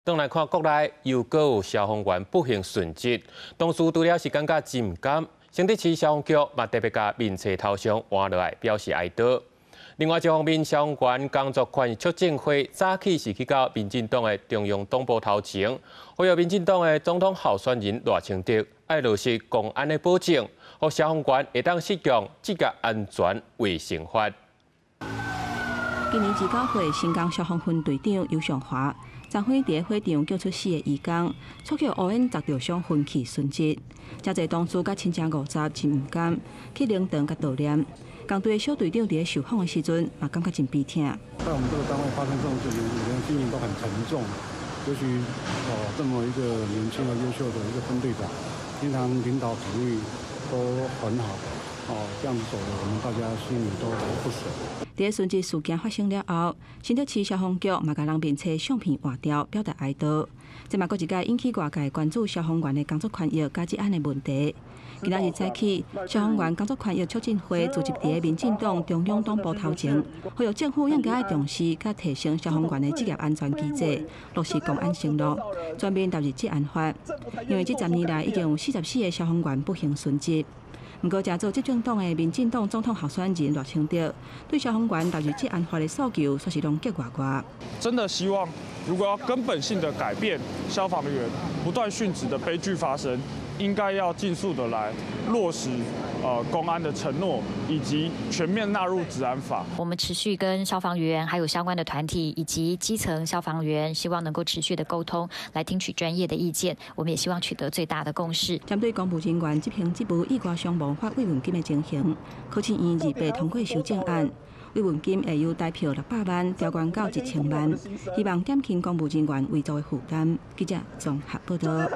轉來看國內又閣有消防員不幸殉職，同事除了是感覺真毋甘，新竹市消防局嘛特別共面冊頭像換落來表示哀悼。另外一方面，消防員工作權益促進會早起是去到民進黨的中央黨部頭前，呼籲民進黨的總統候選人賴清德愛落實公安的保證，予消防員會當適用職業安全衛生法。今年29歲，新港消防分隊長游尚華，昨昏佇火場救出四個移工，卻予烏煙砸著傷昏去殉職。誠濟同事佮親情50真毋甘，去靈堂共悼念。共隊小隊長佇受訪的時陣，嘛感覺真悲痛。在我們這個單位發生這種事情，每個人心情都很沉重。尤其哦，這麼一個年輕而優秀的一個分隊長，平常領導體育都很好。哦，這樣子走的，我們大家心裡都不捨。佇殉職事件發生了後，新竹市消防局嘛共人面冊相片換掉，表達哀悼。這嘛閣一擺引起外界關注消防員的工作權益佮職安的問題。今仔日早起，消防員工作權益促進會聚集佇民進黨中央黨部頭前，呼籲政府應該愛重視佮提升消防員的職業安全機制，落實公安承諾，全面納入職安法。因為這10年來已經有44個消防員不幸殉職。毋過，誠做執政黨的民進黨總統候選人賴清德對消防員納入職安法的訴求，煞是攏激外外。真的希望，如果要根本性的改變消防員不斷殉職的悲劇發生，應該要盡速的來落實公安的承諾，以及全面納入職安法。我們持續跟消防員、還有相關的團體以及基層消防員，希望能夠持續的溝通，來聽取專業的意見。我們也希望取得最大的共識。針對公務人員執行職務意外傷亡發慰問金的情形，考試院28通過修正案，慰問金會由台票600萬調懸到1000萬，希望減輕公務人員遺族的負擔。記者綜合報道。